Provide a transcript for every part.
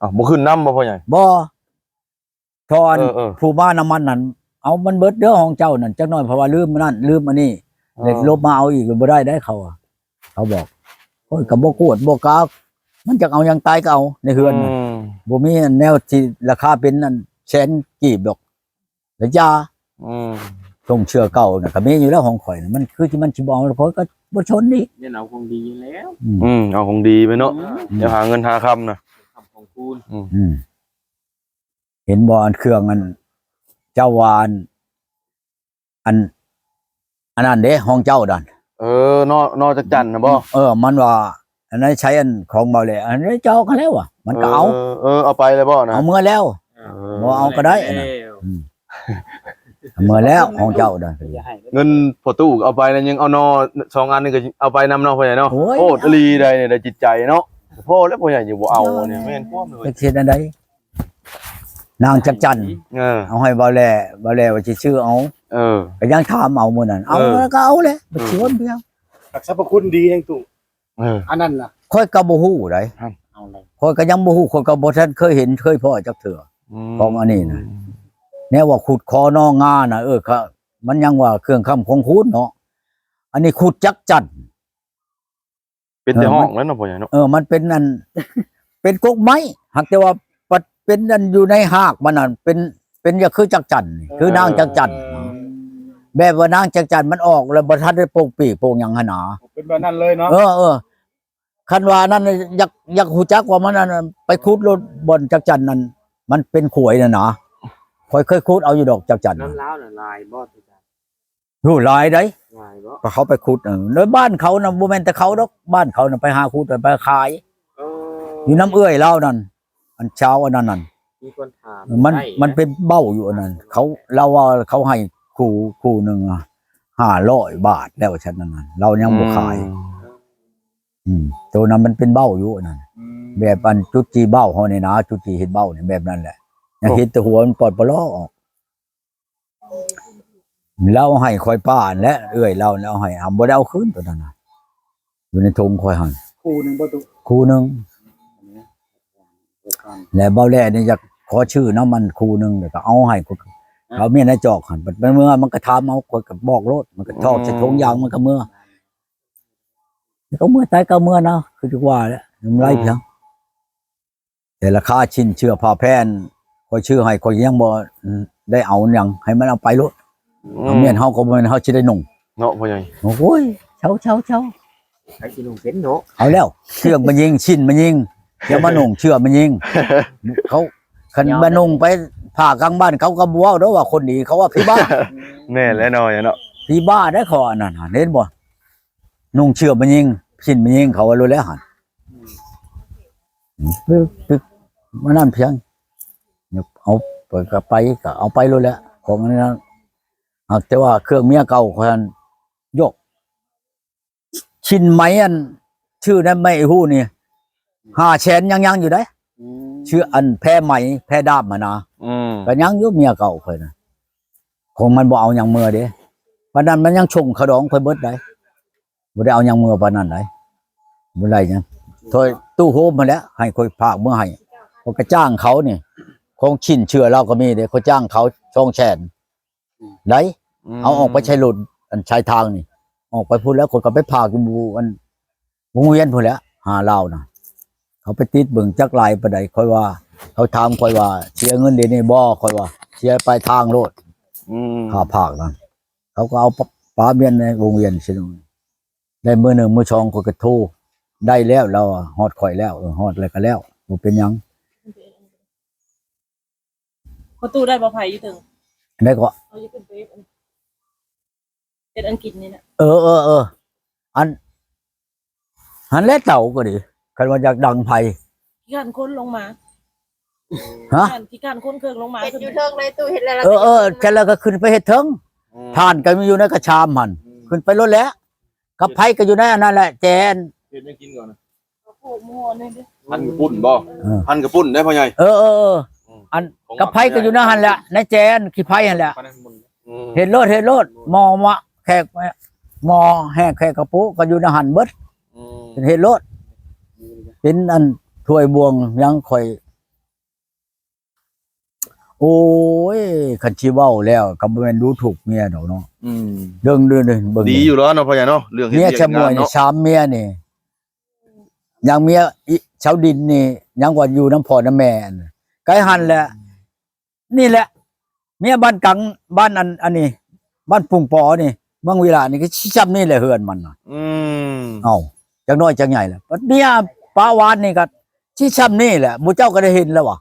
ອ້າວ ບໍ່ຂຶ້ນນຳບໍ່ພໍ່ໃຫຍ່? ບໍ່ ຖ້າອັນ ເອີໆ ຜູ້ມານຳມັນນັ້ນ ເອົາມັນເບິດເດີຂອງເຈົ້ານັ້ນ ຈັກໜ້ອຍ ເພາະວ່າລືມອັນນັ້ນລືມອັນນີ້ ເອີ ແລ້ວລົບມາເອົາອີກ ບໍ່ໄດ້ໄດເຂົາວ່າ ເຂົາບອກ. ໂອ້ຍ ກໍບໍ່ກວດບໍ່ກາ ມັນຈັກເອົາຫຍັງ ຕາຍກໍເອົາໃນເຮືອນ ອືມ ບໍ່ມີອັນແນວທີ່ລາຄາເປັນອັນແສນກີບດອກ ລະຢ່າ ອືມ ຊົງເຊື່ອເກົ່ານະ ກໍມີຢູ່ແລ້ວຂອງຂ້ອຍນະ ມັນຄືທີ່ມັນຊິບໍ່ເອົາ ຂ້ອຍກໍບໍ່ຊົນອີກ ແມ່ນເອົາຂອງດີຢູ່ແລ້ວ ອືມ ອືມ ເອົາຂອງດີໄປເນາະ ອືມ ແນວຫາເງິນຫາຄຳນະ ຄຳຂອງຄູນ ອືມ ອືມ ເຫັນບໍ່ ອັນເຄື່ອງອັນ ເຈົ້າວ່າອັນ ອັນ ອັນນັ້ນເດ້ ຂອງເຈົ້ານັ້ນ ເອີ ນອ ນອຈັກຈັນນະບໍ່? ເອີ ມັນວ່າ ອັນນັ້ນໃຊ້ອັນຂອງເບົາແຫຼະ ອັນນີ້ຈອກຫັ້ນແລ້ວວ່າ ມັນກໍເອົາ ເອີ ເອີ ເອົາໄປແລ້ວບໍ່ນະ? ເອົາເມືອແລ້ວ ເອີ ບໍ່ເອົາກໍໄດ້ອັນນັ້ນ ອືມ ເອົາເມືອແລ້ວຂອງເຈົ້ານັ້ນ ເງິນພໍ່ຕູ້ເອົາໄປນັ້ນ ຍັງເອົານອສອງອັນນີ້ກໍເອົາໄປນຳເນາະ ພໍ່ໃຫຍ່ເນາະ ໂອ້ຍ ໂອດອີ່ຫຼີໃດນີ້ ໄດ້ຈິດໃຈເນາະ ພໍແລ້ວພໍ່ໃຫຍ່ຊິບໍ່ເອົານີ້ ແມ່ນຄວາມເລີຍ ເຮັດອັນໃດ? ນາງຈັກຈັນ ເອີ ເອົາໃຫ້ເບົາແຫຼະ ເບົາແຫຼະວ່າຊິຊື້ເອົາ ເອີ ກໍຍັງຖາມເອົາມື້ນັ້ນ ເອົາ ເອີ ແລ້ວກໍເອົາແຫຼະ ເອີ ໄປຊວນພຽງ ຮັກສະພະຄຸນດີແຮງຕູ້ ເອີ ອັນນັ້ນນະ ຂ້ອຍກໍບໍ່ຮູ້ໃດ ເອົາແລ້ວ ຂ້ອຍກໍຍັງບໍ່ຮູ້ ຂ້ອຍກໍບໍ່ທັນເຄີຍເຫັນເຄີຍພໍ້ຈັກເທື່ອ ອືມ ຂອງອັນນີ້ນະ ແນວວ່າຂຸດຂໍໜອງງານະ ເອີ ມັນຍັງວ່າເຄື່ອງຄຳຂອງຄູນເນາະ ອັນນີ້ຂຸດຈັກຈັນ ເປັນແຕ່ ເອີ ຫ້ອງແລ້ວເນາະ ພໍ່ໃຫຍ່ເນາະ ເອີ ມັນເປັນອັນ ເປັນກົກໄມ້ ຫາກແຕ່ວ່າປັດເປັນອັນຢູ່ໃນຮາກມັນນັ້ນ ເປັນ ເປັນຢ່າງຄືຈັກຈັນນີ້ ເອີ ຄືນາງຈັກຈັນ ເອີ ແບບວ່ານາງຈັກຈັນມັນອອກແລ້ວບໍ່ທັນໄດ້ໂປ່ງປີກໂປ່ງຫຍັງຫັ້ນນາ ເປັນແບບນັ້ນເລີຍເນາະ ເອີ ເອີ ຄັນວ່າອັນນັ້ນ ຢາກ ຢາກຮູ້ຈັກວ່າມັນອັນນັ້ນ ໄປຂຸດໂລດບ່ອນຈັກຈັນນັ້ນ ມັນເປັນຂວາຍນັ້ນນາ ຂ້ອຍເຄີຍຂຸດເອົາຢູ່ດອກຈັກຈັນ ນຳລາວນະຫຼາຍບໍ່? ໂອ້ ຫຼາຍໃດ໋ ຫຼາຍບໍ່? ກໍເຂົາໄປຂຸດ ເອີ ໃນບ້ານເຂົານະ ບໍ່ແມ່ນແຕ່ເຂົາດອກ ບ້ານເຂົານະໄປຫາຂຸດ ໄປຂາຍ ເອີ ຢູ່ນຳເອື້ອຍລາວນັ້ນ ອັນຊາວອັນນັ້ນນັ້ນ ມີຄົນຖາມ ເອີ ມັນ ໄດ້ນະ ມັນເປັນເບົ້າຢູ່ອັນນັ້ນ ເຂົາ ລາວວ່າເຂົາໃຫ້ຄູ່ ຄູ່ໜຶ່ງຫ້າຮ້ອຍບາດແລ້ວ ວ່າຊັ້ນນັ້ນ ລາວຍັງບໍ່ຂາຍ ອືມ ອືມ ໂຕນັ້ນມັນເປັນເບົ້າຢູ່ອັນນັ້ນ ອືມ ແບບອັນຈຸດຈີ່ເບົ້າເຮົານີ້ນະ ຈຸດຈີ່ເຮັດເບົ້ານີ້ ແບບນັ້ນແຫຼະ ຍັງເຫັນແຕ່ຫົວມັນປອດປະຫຼໍອອກ ລາວໃຫ້ຂ້ອຍປ້າຫັ້ນແຫຼະ ເອື້ອຍລາວລາວໃຫ້ ຫາບໍ່ໄດ້ເອົາຄືນໂຕນັ້ນນະ ຢູ່ໃນຖົງຂ້ອຍຫັ້ນ ຄູ່ໜຶ່ງບໍ່ຕຸ? ຄູ່ໜຶ່ງ ແລ້ວເບົາແຫຼນີ້ຢາກຂໍຊື້ນຳມັນຄູ່ໜຶ່ງ ແລ້ວກໍເອົາໃຫ້ ເອົາເມຍໃນຈອກຫັ້ນ ບັດມັນເມືອມັນກໍຖາມເອົາ ຂ້ອຍກໍບອກໂລດ ມັນກໍຖອກໃສ່ຖົງຢາງ ມັນກໍເມືອ ແລ້ວກໍເມືອ ຕາຍກໍເມືອນະ ຄືວ່າແຫຼະ ນ້ຳລາຍພຽງ ແຕ່ລາຄາຊິນເຊື່ອຜ້າແຜ່ນ ຂ້ອຍຊື້ໃຫ້ ຂ້ອຍຍັງບໍ່ໄດ້ເອົາຫຍັງ ໃຫ້ມັນເອົາໄປໂລດ ອືມ ເອົາເມຍເຮົາກໍບໍ່ແມ່ນເຮົາຊິໄດ້ນຸ່ງເນາະ ພໍ່ໃຫຍ່ ໂອ້ຍ ເຊົາໆໆ ໃຜຊິນຸ່ງເປັນເນາະ ເອົາແລ້ວ ເຊື່ອມາຍິງ ຊິນມາຍິງ ຢ່າມານຸ່ງເຊື່ອມາຍິງ ເຂົາ ຄັນມານຸ່ງໄປຜ້າກາງບ້ານ ເຂົາກໍບໍ່ເວົ້າດອກວ່າຄົນດີ ເຂົາວ່າຜີບ້າ ແມ່ນແຫຼະເນາະ ເນາະ ຜີບ້າໄດ໋ ເຂົາອັນນັ້ນ ເຫັນບໍ່? ນຸ່ງເສື້ອມາຍິງ ຊິນມາຍິງ ເຂົາວ່າໂລດແລ້ວຫັ້ນ ປຶກ ປຶກ ມານັ້ນພຽງ ເອົາໄປກໍໄປ ກໍເອົາໄປໂລດແລ້ວ ຂອງອັນນັ້ນ ຫາກແຕ່ວ່າເຄື່ອງເມຍເກົ່າຂ້ອຍຫັ້ນ ໂຍກ ຊິນໄໝອັນ ຊື້ນຳໄມ້ຮູ້ນີ້ ຫ້າແສນຍັງໆຢູ່ໃດ ອືມ ຊື້ອັນແພໄໝ ແພດ້າມຫັ້ນນະ ອືມ ກໍຍັງຢູ່ ເມຍເກົ່າຂ້ອຍນະ ຂອງມັນບໍ່ເອົາຫຍັງເມືອເດ້ ປານນັ້ນມັນຍັງສົ່ງຂະດອງຂ້ອຍເບິດໃດ ບໍ່ໄດ້ເອົາຫຍັງເມືອປານນັ້ນໃດ ບໍ່ໄດ້ຫຍັງ ຖ້ວຍຕູ້ໂຮມຫັ້ນແຫຼະ ໃຫ້ຂ້ອຍຝາກເມືອໃຫ້ ຂ້ອຍກໍຈ້າງເຂົານີ້ ຂອງຊິນເຊື່ອລາວກໍມີເດ້ ຂ້ອຍຈ້າງເຂົາສອງແສນ ໄດ້ ອືມ ເອົາອອກໄປໃຊ້ລົດ ອັນ ສາຍທາງນີ້ ອອກໄປພຸ້ນແລ້ວ ຂ້ອຍກໍໄປຝາກຢູ່ອັນ ວົງວຽນພຸ້ນແຫຼະ ຫາລາວນະ ເຂົາໄປຕິດເບິ່ງຈັກຫຼາຍປານໃດ ຂ້ອຍວ່າ ເຂົາຖາມຂ້ອຍວ່າ ເສຍເງິນດຽວນີ້ບໍ່? ຂ້ອຍວ່າ ເສຍປາຍທາງໂລດ ອືມ ຄ່າຝາກນັ້ນ ເຂົາກໍເອົາປະ ປະວຽນໃນວົງວຽນຊິ ໄດ້ມື້ໜຶ່ງມື້ສອງ ຂ້ອຍກໍໂທ ໄດ້ແລ້ວ ລາວວ່າ ຮອດຂ້ອຍແລ້ວ ເອີ ຮອດແລ້ວກໍແລ້ວ ບໍ່ເປັນຫຍັງ. ພໍ່ຕູ້ໄດ້ບໍ່ ໃຜຢູ່ເທິງ ໄດ້ກໍ ເຮົາຈະຂຶ້ນໄປເຮັດອັງກິດນີ້ນະ ເອີໆໆ ອັນ ຫັ້ນແຫຼະເຕົາກໍດີ ຄັນວ່າຢາກດັງໄຟ ຂີ້ຄ້ານຂົນລົງມາ ຮະ ຂີ້ຄ້ານຂົນເຄື່ອງລົງມາ ເຮັດຢູ່ເທິງໃນຕູ້ເຮັດແລ້ວ ເອີໆ ແລ້ວກໍຂຶ້ນໄປເຮັດເທິງ ອືມ ຖ່ານກໍມີຢູ່ໃນກະຊາມຫັ້ນ ອືມ ຂຶ້ນໄປໂລດແຫຼະ ກັບໄຟກໍຢູ່ໃນອັນນັ້ນແຫຼະ ແຈນ ເຮັດຫຍັງກິນກ່ອນນະ? ພັນກະປຸ້ນບໍ່? ເອີ ພັນກະປຸ້ນໄດ໋ພໍ່ໃຫຍ່ ເອີໆໆ ອືມ ອັນ ຂອງ ກັບໄຟກໍຢູ່ໃນຫັ້ນແຫຼະ ໃນແຈອັນຂີ້ໄຟຫັ້ນແຫຼະ ອືມ ເຮັດໂລດ ເຮັດໂລດ ໝໍ້ມາແຂກ ໝໍ້ແຫ້ງແຂກກະປຸກໍຢູ່ໃນຫັ້ນເບິດ ອືມ ເຮັດໂລດ ເປັນອັນຖ້ວຍບ່ວງຫຍັງຂ້ອຍ ໂອ້ຍ ຄັນຊິເວົ້າແລ້ວກໍບໍ່ແມ່ນດູຖູກເມຍດອກເນາະ. ອືມ ເບິ່ງເດີ ເບິ່ງ ດີຢູ່ແລ້ວເນາະ ພໍ່ໃຫຍ່ເນາະ ເລື່ອງເຮັດວຽກເຮັດງານເນາະ. ເມຍຊະມວຍນີ້ສາມເມຍນີ້ ຍັງເມຍອີ ຊາວດິນນີ້ຍັງວ່າຢູ່ນຳພໍ່ນຳແມ່ ອັນ ໄກຫັ້ນແຫຼະ. ນີ້ແຫຼະ ເມຍບ້ານກັງ ບ້ານອັນ ອັນນີ້ ບ້ານປຸງປໍນີ້ ເມືອງວິລະນີ້ ກໍຊິຊ່ຳນີ້ແຫຼະເຮືອນມັນນະ. ອືມ ເອົ້າ ຈັກໜ້ອຍຈັກໃຫຍ່ແຫຼະ ບັດເມຍປາວານນີ້ກໍຊິຊ່ຳນີ້ແຫຼະ ໝູ່ເຈົ້າກໍໄດ້ເຫັນແລ້ວຫວາ.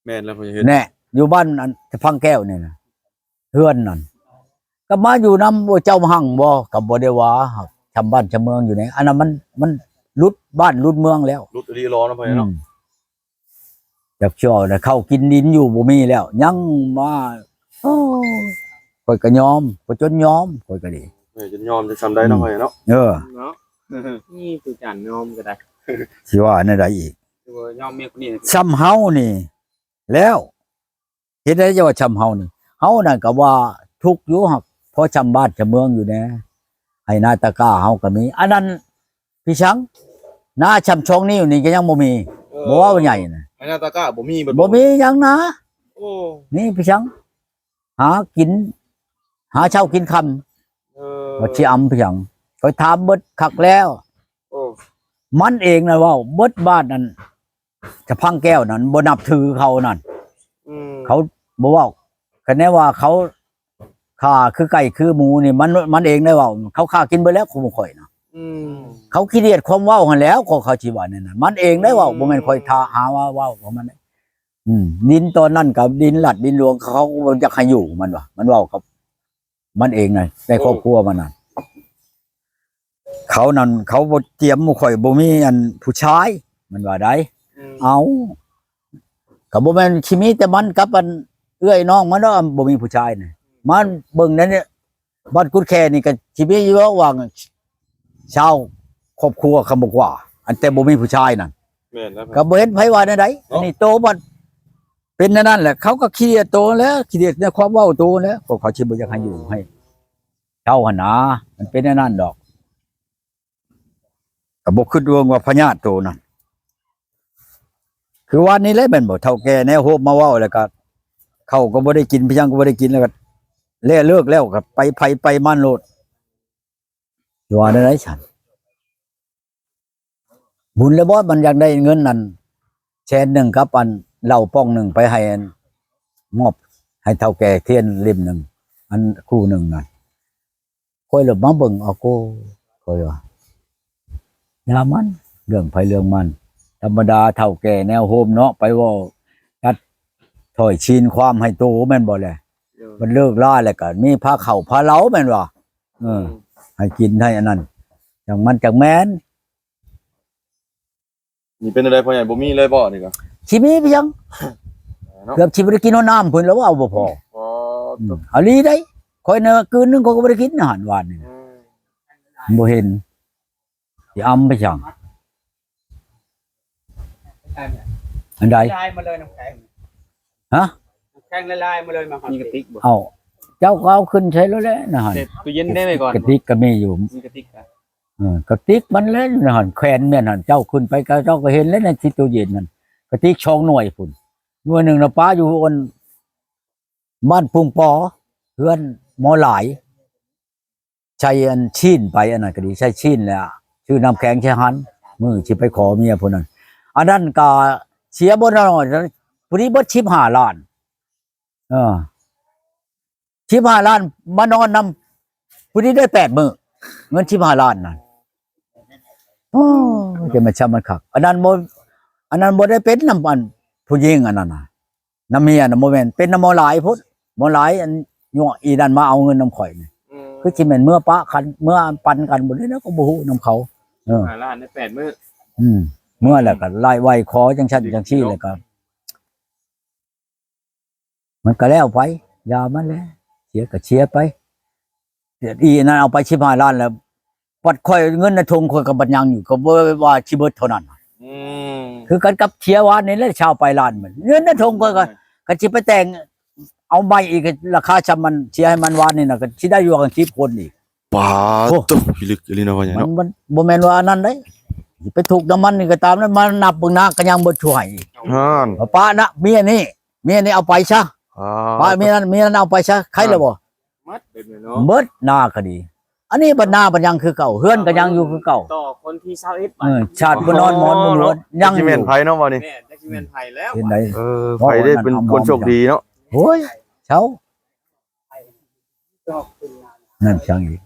ແມ່ນແລ້ວ ເຫັນ ແນ່ ຢູ່ບ້ານອັນ ຕະພັງແກ້ວນີ້ນະ ເຮືອນນັ້ນ ກໍມາຢູ່ນຳເຈົ້າຮັ່ງບໍ່ ກໍບໍ່ໄດ້ວ່າ ຊ່ຳບ້ານຊ່ຳເມືອງຢູ່ໃນ ອັນນັ້ນມັນ ມັນຫຼຸດບ້ານຫຼຸດເມືອງແລ້ວ ຫຼຸດອີ່ຫຼີເນາະ ພໍ່ໃຫຍ່ເນາະ. ອືມ ຈັກຊິເວົ້າແລ້ວ ເຂົ້າກິນດິນຢູ່ບໍ່ມີແລ້ວ ຍັງມາ ໂອ້ ຂ້ອຍກໍຍອມ ຂ້ອຍຈົນຍອມ ຂ້ອຍກໍດີ. ເອີ ຈົນຍອມຈັ່ງຊ່ຳໃດເນາະ ອືມ ພໍ່ໃຫຍ່ເນາະ ເອີ ເນາະ ມີຜູ້ຈັນຍອມກໍໄດ້ ຊິວ່າແນວໃດອີກ ຄືວ່າຍອມເມຍຄົນນີ້ ຊ່ຳເຮົານີ້ແລ້ວ ເຮັດໃດຈະວ່າຊ່ຳເຮົານີ້ ເຮົານັ້ນກໍວ່າທຸກຢູ່ ຫາກພໍຊ່ຳບ້ານຊ່ຳເມືອງຢູ່ແດ່ ໄຮ່ນາຕາກ້າເຮົາກໍມີ ອັນນັ້ນ ພີ່ຊ່າງ ນາຊ່ຳສອງນິ້ວນີ້ກໍຍັງບໍ່ມີ. ເອີ ບໍ່ເວົ້າໃຫຍ່ນະ ໄຮ່ນາຕາກ້າບໍ່ມີເບິດ ບໍ່ມີຫຍັງນາ. ໂອ້ ນີ້ພີ່ຊ່າງ ຫາກິນ ຫາເຊົ້າກິນຄ່ຳ. ເອີ ວ່າຊິອຳພີ່ຊ່າງ ຂ້ອຍຖາມເບິດຄັກແລ້ວ. ໂອ້ ມັນເອງນະເວົ້າ ເບິດບ້ານນັ້ນ ຕະພັງແກ້ວນັ້ນ ບໍ່ນັບຖືເຂົານັ້ນ. ອືມ ເຂົາບໍ່ເວົ້າ ຄັນແນວວ່າເຂົາ ຂ້າຄືໄກ່ຄືໝູນີ້ ມັນ ມັນເອງໄດ້ເວົ້າ ເຂົາຂ້າກິນເບິດແລ້ວຂອງຂ້ອຍນະ. ອືມ ເຂົາຂີ້ດຽດຄວາມເວົ້າຫັ້ນແຫຼ້ວ ກໍເຂົາຊິວ່າແນວນັ້ນ ມັນເອງໄດ້ເວົ້າ ອືມ ບໍ່ແມ່ນຂ້ອຍຖ້າຫາວ່າເວົ້າຂອງມັນ. ອືມ ດິນຕອນນັ້ນກໍດິນລັດດິນຫຼວງ ເຂົາກໍບໍ່ຢາກໃຫ້ຢູ່ ມັນວ່າ ມັນເວົ້າກັບມັນເອງນະ ໃນຄອບຄົວມັນນະ. ເຂົານັ້ນເຂົາບໍ່ຕຽມໝູ່ຂ້ອຍ ບໍ່ມີອັນຜູ້ຊາຍ ມັນວ່າໄດ໋. ອືມ ເອົ້າ ກໍບໍ່ແມ່ນຊິມີແຕ່ມັນກັບອັນເອື້ອຍນ້ອງມັນເນາະ ບໍ່ມີຜູ້ຊາຍນະ. ມາເບິ່ງໃນນີ້ ບ້ານກຸດແຄນີ້ກໍຊິມີຢູ່ວ່າງຊາວຄອບຄົວຄຳບໍ່ກວ່າ ອັນແຕ່ບໍ່ມີຜູ້ຊາຍນັ້ນ. ແມ່ນແລ້ວ ກໍບໍ່ເຫັນໃຜວ່າແນວໃດເນາະ. ອັນນີ້ໂຕບັດເປັນແນວນັ້ນແຫຼະ ເຂົາກໍຂີ້ດຽດໂຕແລ້ວ ຂີ້ດຽດໃນຄວາມເວົ້າໂຕແລ້ວ ພວກເຂົາຊິບໍ່ຢາກໃຫ້ຢູ່ໃຫ້ ເຈົ້າຫັ້ນນາ ມັນເປັນແນວນັ້ນດອກ. ກໍບໍ່ຄິດເບິ່ງວ່າພະຍາດໂຕນັ້ນ ຄືວານນີ້ແຫຼະແມ່ນບໍ່ ເຖົ້າແກ່ແນວໂຮມມາເວົ້າ ແລ້ວກໍເຂົ້າກໍບໍ່ໄດ້ກິນ ພະຍັງກໍບໍ່ໄດ້ກິນ ແລ້ວກໍແລ້ວເລີກແລ້ວກໍໄປໃຜໄປມັນໂລດ. ຊິວ່າແນວໃດຊັ້ນ? ບຸນແລ້ວບໍ່ ມັນຢາກໄດ້ເງິນອັນແສນໜຶ່ງກັບອັນເຫຼົ້າປ່ອງໜຶ່ງໄປໃຫ້ອັນ ມອບໃຫ້ເຖົ້າແກ່ທຽນເຫຼັ້ມໜຶ່ງ ອັນຄູ່ໜຶ່ງນັ້ນ. ຂ້ອຍລະມາເບິ່ງ ອາໂກ ຂ້ອຍວ່າ ຢ່າມັນ ເລື່ອງໃຜເລື່ອງມັນ. ທຳມະດາເຖົ້າແກ່ແນວໂຮມເນາະ ໄປເວົ້າຕັດຖ້ອຍຊີ້ນຄວາມໃຫ້ໂຕແມ່ນບໍ່ແລະ? ໂດຍ ມັນເລີກລາແລ້ວກໍມີພາເຂົ້າພາເຫຼົ້າແມ່ນບໍ່? ເອີ ອືມ ໃຫ້ກິນໃຫ້ອັນນັ້ນ ຈັ່ງມັນຈັ່ງແມ່ນ. ນີ້ເປັນແນວໃດພໍ່ໃຫຍ່ ບໍ່ມີເລີຍບໍ່ນີ້ກໍ? ຊິມີພຽງ ເນາະ ເກືອບຊິບໍ່ໄດ້ກິນຮອດນ້ຳພຸ້ນແລ້ວ ເວົ້າບໍ່ພໍ. ອໍ ອືມ ອີ່ຫຼີໃດ໋ ຂ້ອຍນະ ຄືນໜຶ່ງຂ້ອຍກໍບໍ່ໄດ້ກິນອາຫານວານນີ້ ອືມ ບໍ່ເຫັນ ຊິອຳໄປຫຍັງ? ອັນໃດ? ລາຍມາເລີຍນ້ຳແຂງ ຮະ? ນ້ຳແຂງລະລາຍມາເລີຍ ມາຮອດ ມີກະຕິກບໍ່? ເອົ້າ ເຈົ້າກໍເອົາຂຶ້ນໃສ່ໂລດແຫຼະນະຫັ້ນ ໃສ່ຕູ້ເຢັນໄດ້ໄວ້ກ່ອນ ກະຕິກກໍມີຢູ່ ມີກະຕິກ ເອີ ກະຕິກມັນແຫຼະຢູ່ໃນຫັ້ນ ແຂວນແມ່ນຫັ້ນ ເຈົ້າຂຶ້ນໄປກໍເຈົ້າກໍເຫັນແລ້ວໃນທີ່ຕູ້ເຢັນຫັ້ນ ກະຕິກສອງໜ່ວຍພຸ້ນ ໜ່ວຍໜຶ່ງນະປະຢູ່ອັນບ້ານປຸງປໍ ເຮືອນໝໍຫຼາຍ ໃສ່ອັນຊີ້ນໄປ ອັນນັ້ນກໍດີ ໃສ່ຊີ້ນແລ້ວຊື້ນ້ຳແຂງໃສ່ຫັ້ນ ມື້ຊິໄປຂໍເມຍຜູ້ນັ້ນ ອັນນັ້ນກໍເສຍບໍ່ນ້ອຍ ຜູ້ນີ້ເບິດສິບຫ້າລ້ານ ເອີ ສິບຫ້າລ້ານ ມານອນນຳຜູ້ນີ້ໄດ້ແປດມື້ ເງິນສິບຫ້າລ້ານນັ້ນ. ໂອ້ ຈະມາຊ່ຳມັນຄັກ ອັນນັ້ນບໍ່ ອັນນັ້ນບໍ່ໄດ້ເປັນນຳອັນຜູ້ຍິງ ອັນນັ້ນນະ ນຳເມຍນະ ບໍ່ແມ່ນ ເປັນນຳໝໍຫຼາຍພຸ້ນ ໝໍຫຼາຍອັນຍົວະອີ່ນັ້ນມາເອົາເງິນນຳຂ້ອຍນີ້ ອືມ ຄືຊິແມ່ນເມືອປະກັນ ເມືອປັນກັນບໍ່ໄດ້ ແລ້ວກໍບໍ່ຮູ້ນຳເຂົາ ເອີ ສິບຫ້າລ້ານໄດ້ແປດມື້ ອືມ ເມືອແລ້ວກໍໄລ່ໄຫວ້ຂໍຈັ່ງຊັ້ນຈັ່ງຊີ້ ແລ້ວກໍ ມັນກໍແລ້ວໄປ ຢ່າມັນແຫຼະ ເສຍກໍເສຍໄປ ອີ່ນັ້ນເອົາໄປສິບຫ້າລ້ານແລ້ວ ບັດຂ້ອຍເງິນໃນຖົງຂ້ອຍກໍບັດຍັງຢູ່ ກໍບໍ່ວ່າຊິເບິດເທົ່ານັ້ນ ອືມ ຄືກັນກັບເສຍວານນີ້ແຫຼະ ຊາວປາຍລ້ານ ມັນເງິນໃນຖົງຂ້ອຍກໍ ອືມ ກໍຊິໄປແຕ່ງເອົາໃໝ່ອີກ ລາຄາຊ່ຳມັນເສຍໃຫ້ມັນວານນີ້ນະ ກໍຊິໄດ້ຢູ່ກັນສິບຄົນອີກ. ປາດໂທ້ ພິລຶກອີ່ຫຼີເນາະ ພໍ່ໃຫຍ່ເນາະ ມັນ ມັນບໍ່ແມ່ນວ່າອັນນັ້ນເດ້ ຊິໄປທຸກນຳມັນນີ້ກໍຕາມ ແລ້ວມານັບເບິ່ງນາກໍຍັງບໍ່ຊ່ວຍອີກ ຫັ້ນ ປະນະ ເມຍນີ້ ເມຍນີ້ເອົາໄປຊະ ອໍ ໄປ ມີນັ້ນ ມີນັ້ນເອົາໄປຊະ ໄຄແລ້ວບໍ່? ໝົດເບິດເນາະ ເບິດນາກໍດີ ອັນນີ້ບັດນາບັດຍັງຄືເກົ່າ ເຮືອນກໍຍັງຢູ່ຄືເກົ່າ ຕໍ່ຄົນທີຊາວເອັດ ເອີ ຊາດບໍ່ນອນໝອນບໍ່ລວນ ຍັງຢູ່ ຊິແມ່ນໃຜເນາະ ບໍ່ນີ້ ແມ່ນ ຈັກຊິແມ່ນໃຜແລ້ວ ເຫັນໃດ ເອີ ໃຜໄດ້ເປັນຄົນໂຊກດີເນາະ ໂອ້ຍ ເຊົາ ນັ້ນຈັ່ງອີກ